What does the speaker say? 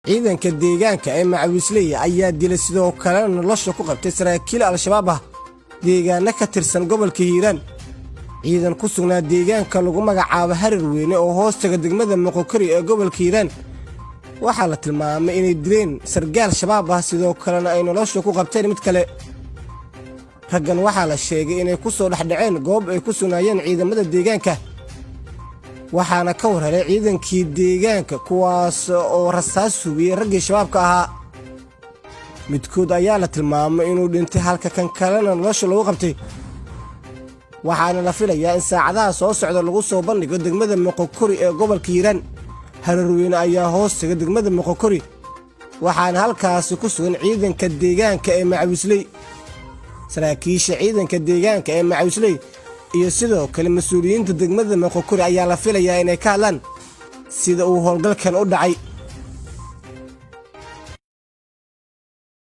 Ciidanka deegaanka ee Macawiisley ayaa dilay, sidoo kalena nolosha ku qabtay saraakiil Al-Shabaab ah deegaano ka tirsan gobolka Hiiraan. Ciidan ku sugnaa deegaanka lagu magacaabo Harar Weyne oo hoostaga degmada Moqokori ee gobolka Hiiraan waxaa la tilmaamay inay dileen sargaal Shabaab ah, sidoo kalena ay nolosha ku qabteen mid kale. Raggan waxaa la sheegay inay ku soo dhexdhaceen goob ay ku sugnaayeen ciidamada deegaanka, waxaana ka war helay ciidankii deegaanka, kuwaas oo rasaas hubiyey raggii Shabaabka ahaa. Midkood ayaa la tilmaamay inuu dhintay, halka kan kalena nolosha lagu qabtay, waxaana la filayaa in saacadaha soo socda lagu soo bandhigo degmada Moqokori ee gobolka Hiiraan. Hararweyne ayaa hoostaga degmada Moqokori, waxaana halkaasi ku sugan ciidanka deegaanka ee Macawiisley. Saraakiisha ciidanka deegaanka ee Macawiisley iyo sidoo kale mas-uuliyiinta degmada Moqokori ayaa la filayaa inay ka hadlaan sida uu howlgalkan u dhacay.